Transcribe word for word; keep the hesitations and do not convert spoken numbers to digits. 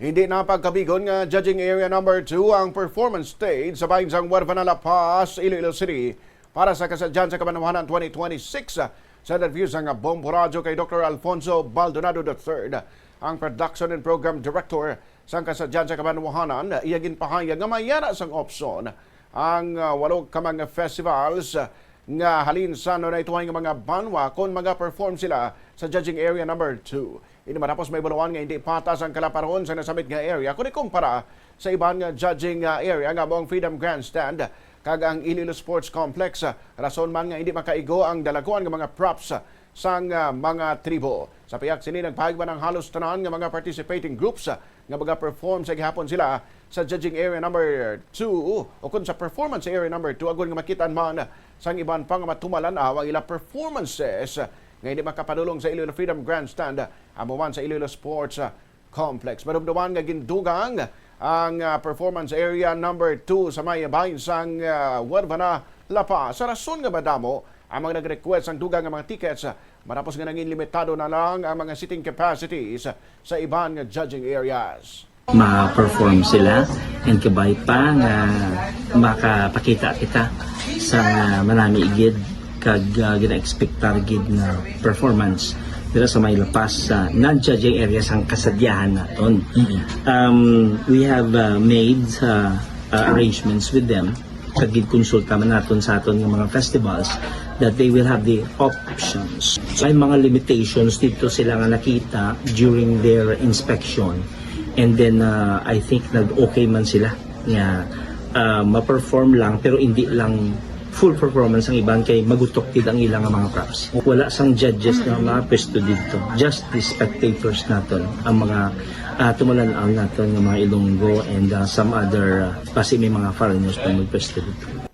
Hindi na pagkabigon nga judging area number two ang performance stage sa bahin sang Huerfano La Paz, Iloilo City para sa Kasadyahan sa Kabanwahanan twenty twenty-six, sa interview sang Bombo Radyo kay Doktor Alfonso Baldonado the third, ang Production and Program Director sang Kasadyahan sa Kabanwahanan. Iya ginpahayag nga may ara sang opsyon ang, ah, walo ka mga festivals, ah, nga halin sa naituhay nga mga banwa kon maga-perform sila sa judging area number two. Ini matapos maibaluan nga hindi patas ang kalaparon sa nasambit nga area kon ikumpara sa iban nga judging, ah, area nga amo ang Freedom Grandstand kag ang Iloilo Sports Complex. Rason man nga hindi makaigo ang dalaguan nga mga props, ah, sang, ah, mga tribo. Sa pihak sini, nagpahayag man ang halos tanan nga mga participating groups, ah, nga maga-perform sa gihapon sila sa judging area number two o kon sa performance area number two, agod nga makit-an man sang iban pa nga matumalan-aw ang ila performances nga hindi makapadulong sa Iloilo Freedom Grandstand, amo man sa Iloilo Sports, ah, Complex. Madumduman nga gindugang ang, ah, performance area number two sa may bahin sang, ah, Huerfano La Paz. Sa rason nga madamo ang mga nag-request sang dugang nga mga tickets, ah, matapos nga nangin limitado na lang ang mga seating capacities sa iban nga judging areas. Ma-perform sila and kabay pa nga makapakita kita sa manami gid kag, ah, gina-expectar gid nga performance dira sa may La Paz sa non-judging area sang Kasadyahan naton. Um, we have, ah, made, ah, ah, arrangements with them kag ginkonsulta man naton sa aton nga mga festivals that they will have the options. May mga limitations dito sila nga nakita during their inspection, and then, ah, I think nag-okay man sila nga, ah, ma-perform lang pero hindi lang full performance ang iban kay magutok gid ang ilang mga props. Wala sang judges nga mga pwesto dito, just the spectators naton ang mga, ah, tumalan-aw naton nga mga Ilonggo and, ah, some other, ah, basi may mga foreigners pa magpwesto dito.